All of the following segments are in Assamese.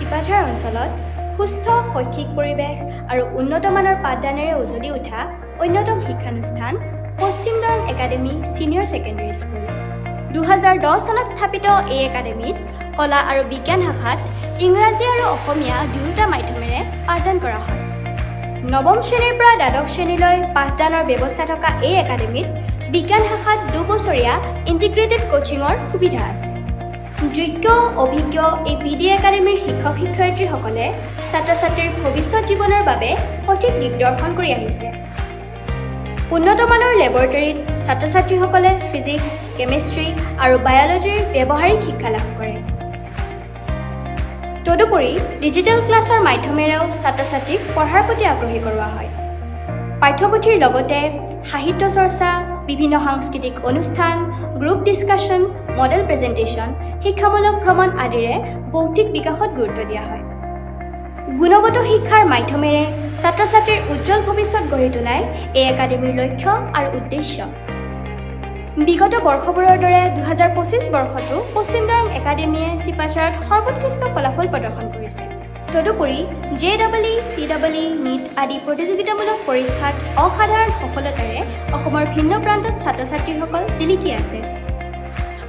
ছিপাঝাৰ অঞ্চলত সুস্থ শৈক্ষিক পৰিৱেশ আৰু উন্নত মানৰ পাঠদানেৰে উজলি উঠা অন্যতম শিক্ষানুষ্ঠান পশ্চিম Darrang academy senior secondary school. 2010 চনত স্থাপিত এই একাডেমীত কলা আৰু বিজ্ঞান শাখাত ইংৰাজী আৰু অসমীয়া দুয়োটা মাধ্যমেৰে পাঠদান কৰা হয়। নৱম শ্ৰেণীৰ পৰা দ্বাদশ শ্ৰেণীলৈ পাঠদানৰ ব্যৱস্থা থকা এই একাডেমীত বিজ্ঞান শাখাত 2 বছৰীয়া ইণ্টিগ্ৰেটেড কোচিঙৰ সুবিধা আছে। যোগ্য, অভিজ্ঞ এই পি ডি একাডেমীৰ শিক্ষক শিক্ষয়িত্ৰীসকলে ছাত্ৰ ছাত্ৰীৰ ভৱিষ্যত জীৱনৰ বাবে সঠিক দিগদৰ্শন কৰি আহিছে। উন্নত মানৰ লেবৰেটৰীত ছাত্ৰ ছাত্ৰীসকলে ফিজিক্স, কেমেষ্ট্ৰি আৰু বায়'লজিৰ ব্যৱহাৰিক শিক্ষা লাভ কৰে। তদুপৰি ডিজিটেল ক্লাছৰ মাধ্যমেৰেও ছাত্ৰ ছাত্ৰীক পঢ়াৰ প্ৰতি আগ্ৰহী কৰোৱা হয়। পাঠ্যপুথিৰ লগতে সাহিত্য চৰ্চা, বিভিন্ন সাংস্কৃতিক অনুষ্ঠান, গ্ৰুপ ডিছকাশ্যন, মডেল প্ৰেজেণ্টেশ্যন, শিক্ষামূলক ভ্ৰমণ আদিৰে বৌদ্ধিক বিকাশত গুৰুত্ব দিয়া হয়। গুণগত শিক্ষাৰ মাধ্যমেৰে ছাত্ৰ ছাত্ৰীৰ উজ্জ্বল ভৱিষ্যত গঢ়ি তোলাই এই একাডেমীৰ লক্ষ্য আৰু উদ্দেশ্য। বিগত বৰ্ষবোৰৰ দৰে 2025 বৰ্ষতো পশ্চিম দৰং একাডেমীয়ে চিপাঝাৰত সৰ্বোৎকৃষ্ট ফলাফল প্ৰদৰ্শন কৰিছে। তদুপৰি J double E, C double E, NEET আদি প্ৰতিযোগিতামূলক পৰীক্ষাত অসাধাৰণ সফলতাৰে অসমৰ ভিন্ন প্ৰান্তত ছাত্ৰ ছাত্ৰীসকল জিলিকি আছে।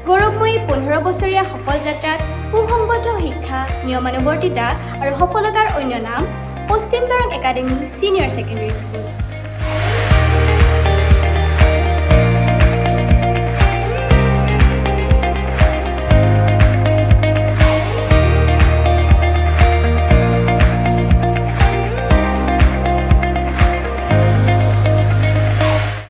গৌৰৱময়ী 15 বছৰীয়া সফল যাত্ৰাত সুসংবদ্ধ শিক্ষা, নিয়মানুৱৰ্তিতা আৰু সফলতাৰ অন্য নাম পশ্চিম Darrang academy senior secondary school.